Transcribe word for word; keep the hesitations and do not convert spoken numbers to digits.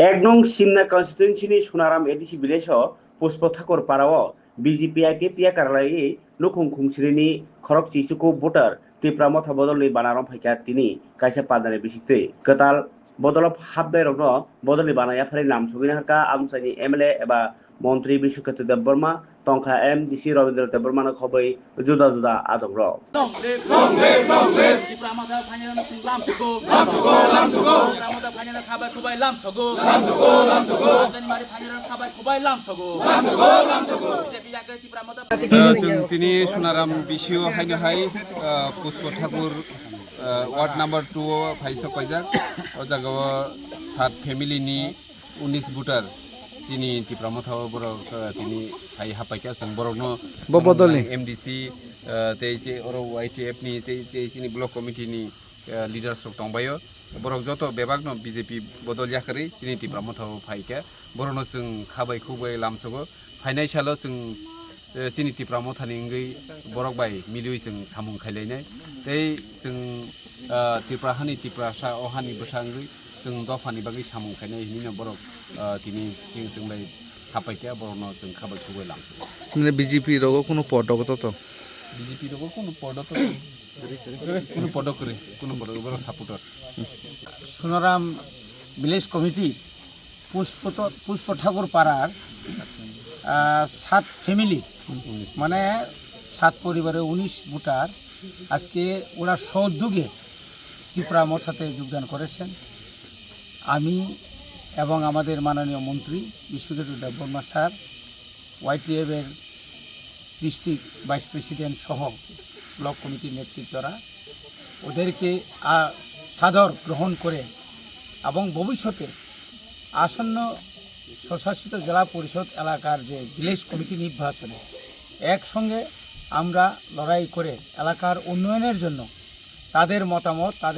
Ek nung Simna constituency ni Sunaram A D C village o Pushpa Thakur para o B J P I P F yakarlaiwi nukhung khungsiri ni khorok chichuku voter Tipra Motha bodol ni bana rom phaikha tini kaisa pandani bisingtwi. Kwtal bodol o hapnai rokno bodol ni bana yaphari lam sogwi naharkha amchaini M L A eba Montri Biswakhetu Debbarma, tongkha M D C Robindra Debbarmano khobwi juda juda adongrok. Long live, long live, long live. Tipra Motha phainai rok lam sogo. Lam sogo, lam sogo. Tipra Motha phainai rok khabai khubai lam sogo. Lam sogo, lam sogo. Anjanimari phainai rok khabai khubai lam sogo. Lam sogo, lam sogo. B J P yakre Tipra Motha. Chwng tini Sunaram B C O haino hai, uh, Pushpa Thakur, uh, ward number two o phai sok paijak. O jaga o sat family ni unis voter chini Tipra Motha o borok, uh, tini phai hapaikha, chwng borokno Bo bodolni? M D C, uh, tei che oro Y T F ni tei che chini block committee ni, uh, leaders rok tongbaio. Borok joto bebakno B J P bodol yakarwi chini Tipra Motha o phaikha. Borokno chwng khabai khukbai lamsogo. Phainai salo chwng, eh, chini Tipra Mothani wngwi borok bai miliwi chwng samung khailainai. Tei chwng, ah, Tipra hani Tiprasa, o hani bwsa wngwi chwng dophani bagwi samung khainai hinwi no borok, ah, tini chwng chwng bai hapaikha, borokno chwng khabai khukbai lamsogo. Mane B J P rogo kunu podo to to? B J P rogo kunu podo to kunu podo kwrwi, kunu podo borok supporters. Sunaram Village Committee পুষ্প, পুষ্প ঠাকুর পাড়ার, আহ, সাত ফ্যামিলি, মানে সাত পরিবারে উনিশ ভোটার আজকে ওনার সহযোগে ত্রিপুরা মথাতে যোগদান করেছেন। আমি এবং আমাদের মাননীয় মন্ত্রী বিশ্বজিৎ দেববর্মা স্যার, ওয়াইটিএফ এর ডিস্ট্রিক্ট ভাইস প্রেসিডেন্ট সহ ব্লক কমিটির নেতৃত্বরা ওদেরকে, আ, সাদর গ্রহণ করে এবং ভবিষ্যতে আসন্ন স্বশাসিত জেলা পরিষদ এলাকার যে ভিলেজ কমিটি নির্বাচনে একসঙ্গে আমরা লড়াই করে এলাকার উন্নয়নের জন্য তাদের মতামত, তাদের